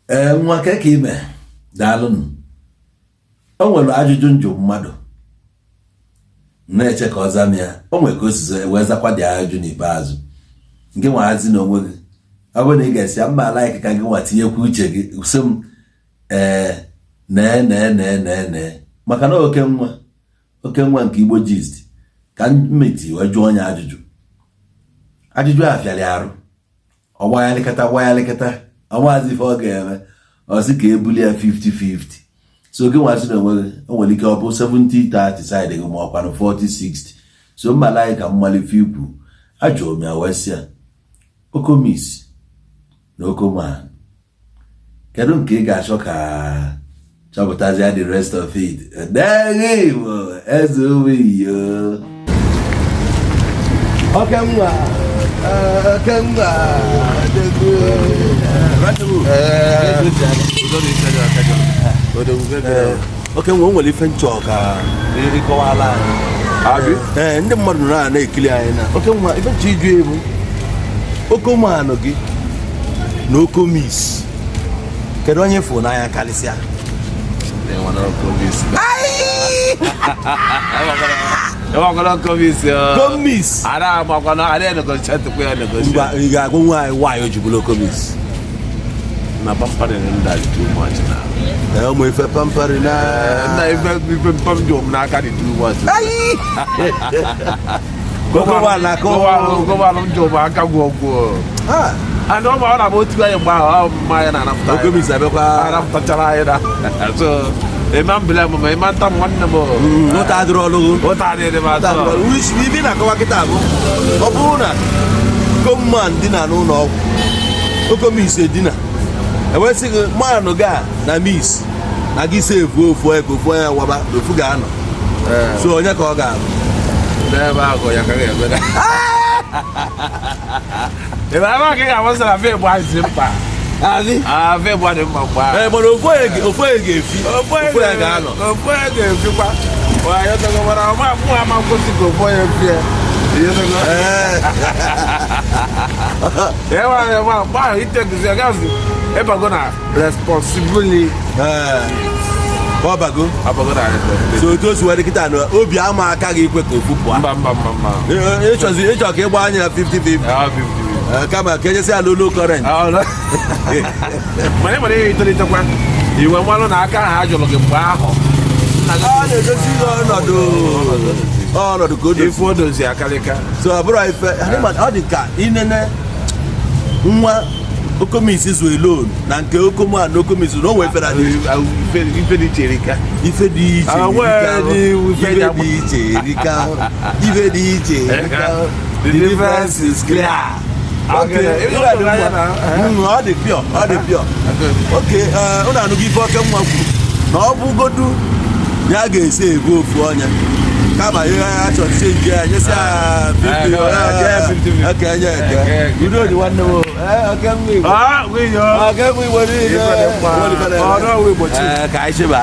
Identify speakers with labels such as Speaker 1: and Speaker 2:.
Speaker 1: Ee, nwa, ke ka ime? Daalụnụ. O nwere ajụjụ njụ mmadụ na-eche ka ọ zam ya. O nwere ka o si wee zakwa dị ajụjụ n'ikpeazụ. Nke nwahazi na onwe gị, ọ bụrụ na ị ga-esi mma, like ka gị nwa tinyekwa uche gị, sị m ee, nee nee nee nee nee, maka na oke nwa, oke nwa nke Igbo Gist ka mmeti wee jụọ onye ajụjụ. Ajụjụ a fịara arụ, ọ gbagharịkata gbagharịkata, ọmazi ife ọ ga-eme. Ọ sị ka ebuli ya 50-50. So gị nwazi na onwe gị, o nwere ike ọ bụ 70-30 side gị, ma ọkwanụ 40-60. So mma anyị ka mmalife ikwu. Ajụrụ m ya wee sị ya, Okomis na Okoman, kedu nke ị ga-achọ ka chọpụtazie? The rest of it, deghi Igbo eze iyo. Oke nwa, oke nwa. Oke nwa, o nwere ife nchọ ka ịkọwala anyị. Ee, ndị mmadụ nọ na-ekiri anyị na oke nwa. Ife nchọ iju ebu okomanụ gị na Okomis, kedu onye fụ n'anya karịsịa? Komis. Ngwa, ị ga-agwa nwaanyị nwaanyị o ji bụrụ Okomis?
Speaker 2: Na pampering ndị dị too much na.
Speaker 1: Ee, ụmụ ife pampering na.
Speaker 2: Na ife ife mpam dị m n'aka dị too much.
Speaker 1: Okoman na
Speaker 2: Gọvanọ m ji ụmụ aka gwọ gwọ. And ọ ma ọ na-abụ otu anyị mgbe ahụ, ọ mma anyị na-anapụta anyị.
Speaker 1: Okomis abịakwa.
Speaker 2: Anapụtachara anyị na. So ịma mbili m ma ịma nta m nwanne m.
Speaker 1: Ụta adịrị ọlụgụ.
Speaker 2: Ụta adịrị m atọ.
Speaker 1: Ife na-akọwa kịta bụ, ọ bụrụ na Okoman dina n'ụlọ ọgwụ, Okomis edina, ewesị gị manụ ga na miss na gị save ofu onye, ka ofu onye waba na ofu ga-anọ, so onye ka ọ ga-abụ?
Speaker 2: N'ebe ahụ ya ka ga-eme na. Ebe ahụ ka ị ga-amasị na fe bụ anyị si mkpa.
Speaker 1: Abi?
Speaker 2: Ah, fe bụ adị mkpa mgbe ahụ.
Speaker 1: Ee, mana ofu onye ga-efi, ofu onye ga-anọ.
Speaker 2: Ofu onye ga-efikwa. Wa ya togo mara ọma mụ ama nkwụsị ka ofu onye fie. Ihe togo. Ee, wa ya ma mgbe ahụ iteguzi ya gazi ịbago na responsibility.
Speaker 1: Ee, ọ bago.
Speaker 2: Abago na responsibility.
Speaker 1: So otu o si were kịta na obi ama aka gị ikwe ka ofu pụọ.
Speaker 2: Mba, mba, mba, mba.
Speaker 1: Ịchọzi ịchọ ka ịgba anya 50-50.
Speaker 2: Ah, 50.
Speaker 1: Ee, kama ka ejesi ya lolo current.
Speaker 2: Ah, no. Mana ị nwere ihe itolitekwa iwe mmanụ na aka ha jụrụ gị mgbe ahụ.
Speaker 1: Ọ na-edozi ihe ọnọdụ ọnọdụ ka o dozi.
Speaker 2: Ife o dozi akalịka.
Speaker 1: So ọ bụrụ ife ọ dị ka inene nwa Okomis zụ alone na nke Okoman na Okomis na o nwefere adị.
Speaker 2: Ife dị iche erika.
Speaker 1: Ife dị iche
Speaker 2: Ah,
Speaker 1: erika.
Speaker 2: nwee ife
Speaker 1: Ife
Speaker 2: dị
Speaker 1: dị iche erika. Ife dị iche erika. The difference is clear.
Speaker 2: Okay.
Speaker 1: Okay,
Speaker 2: Ife
Speaker 1: ọ dị
Speaker 2: dị
Speaker 1: mma.
Speaker 2: mma.
Speaker 1: Ọ dị pure, ọ dị pure. Okay, unu anụgo ife oke nwa kwuru na ọ bụgodu ya ga-esi ebu ofu onye, kama ihe ya chọrọ change ya, nyesi ya 50.
Speaker 2: Eh, 50.
Speaker 1: Eke nye eke.
Speaker 2: Eke.
Speaker 1: Udo dị, nwanne m. Oke nwa Igbo.
Speaker 2: Ah, wiyo.
Speaker 1: Oke nwa Igbo niile.
Speaker 2: Ife dị mma.
Speaker 1: Nwere ife na-eme.
Speaker 2: Ọ, n'ọwa Igbo chi.
Speaker 1: Ka anyị cheba.